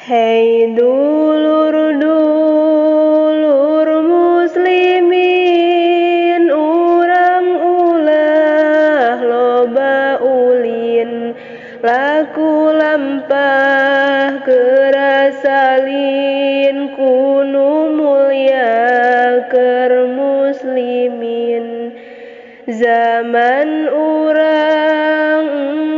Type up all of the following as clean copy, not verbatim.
Hei dulur-dulur muslimin, urang ulah loba ulin, laku lampah kerasalin kunu mulya keur muslimin. Zaman urang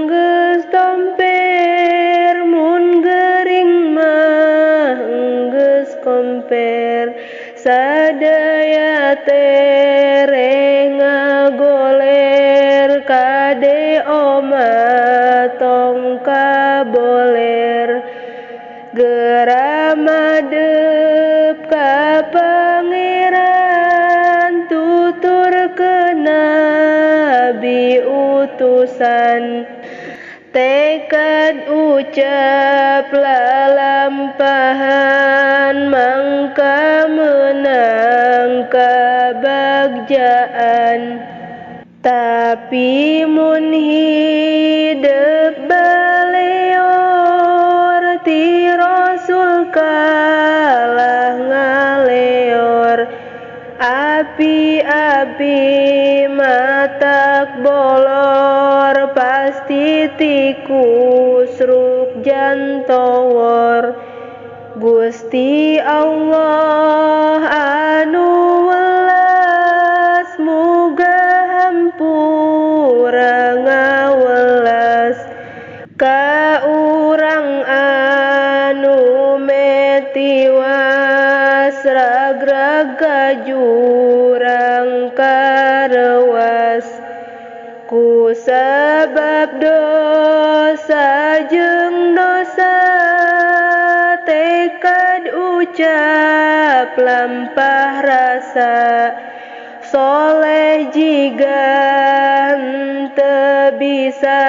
geus tomper, mun gering mah geus komper, sadaya tereh ngagoler, kade oma tong kaboler. Gera madep ka pangeran, tutur ke nabi utusan, tekad ucap lalampahan, mangka menang kabagjaan. Tapi mun hidep baleor, ti Rasul kalah ngaleor, api-api matak bolor, pasti tikus ruk jantowor. Gusti Allah anu welas, muga hampura ngawelas ka urang anu metiwas, ragrag ka jurang karewas. Ku sabab dosa jeung dosa, tekad ucap lampah rasa, soleh jiga henteu bisa,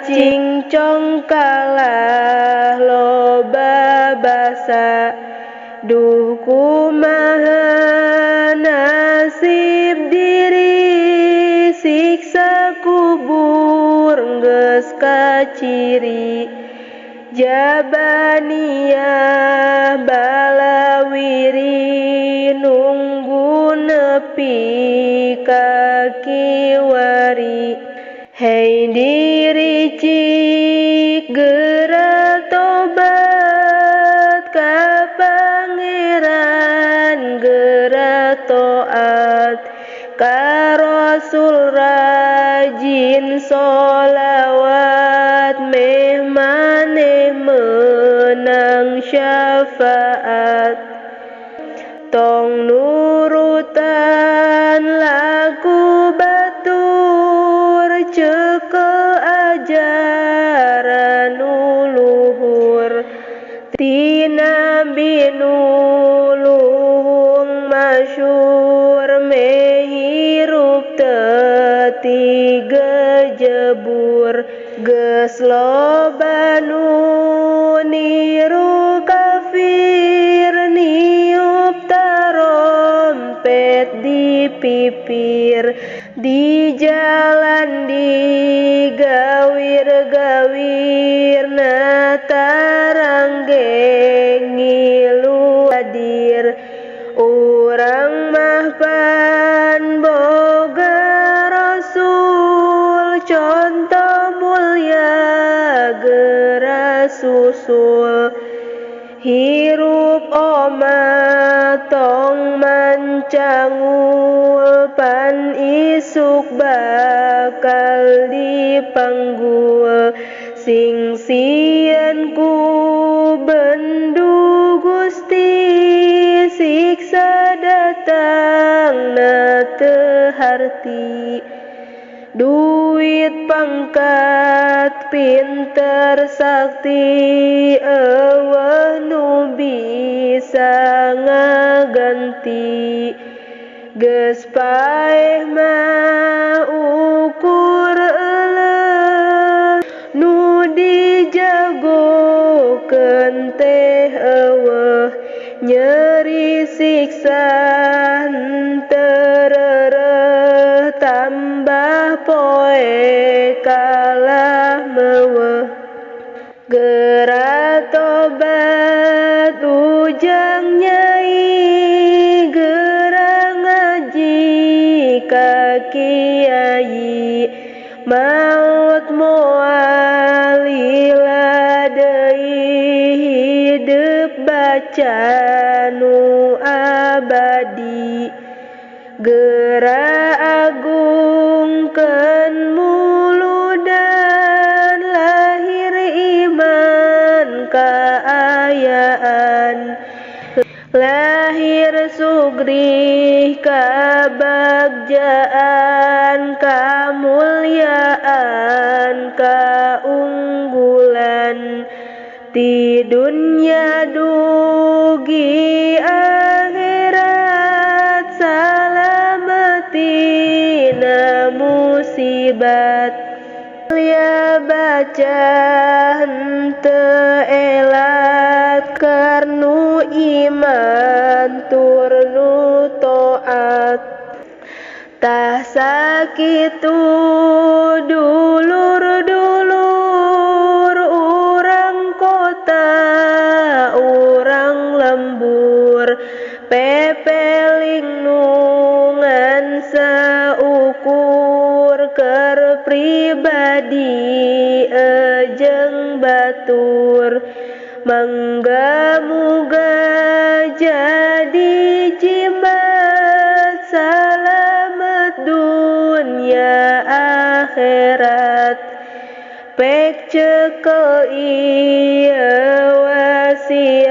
cincong kalah loba basa. Duh kumaha nasib diri, siksa kubur geus kaciri, Jabaniyah balawiri, nunggu nepi ka kiwari. Hei diri cik geura tobat ka pangeran, geura taat ka Rasul, rajin sholawat, meh maneh menang syafaat. Tong nurutan laku batur, cekel ajaran luhur, ti nabi nu luhung masyhur, meh hirup teu tigejebur. Geus loba nu niru kafir, niup tarompet di pipir, di jalan digawir-gawir, na tarang ge ngilu hadir. Urang mah pan boga Rasul, contoh mulia geura susul. Hirup oma tong mancangul, pan isuk bakal dipanggul. Sing sieun ku bendu Gusti, siksa datang na teu harti. Duit pangkat pinter sakti, eueuh nu bisa ngaganti. Geus paeh mah ukur euleuh, nu dijagokeun teh eueuh, nyeri siksa henteu reureuh, tambah poe kalah meueuh. Geura tobat. Ujang nyai gerang ngaji ka kiai maut moal lila deui hidup baca nu abadi geura agungkeun muludan lahir iman kaayaan lahir sugrih kabagjaan kamulyaan kaunggulan ti dunya dugi akhirat salamet tina musibat ya baca henteu elat karnu iman tur nu taat tah sakitu dulur-dulur urang kota urang lembur pepeling nu ngan saukur keur pribadi jeung batur mangga muga jadi jimat salamet dunya akhirat pek cekel ieu wasiat.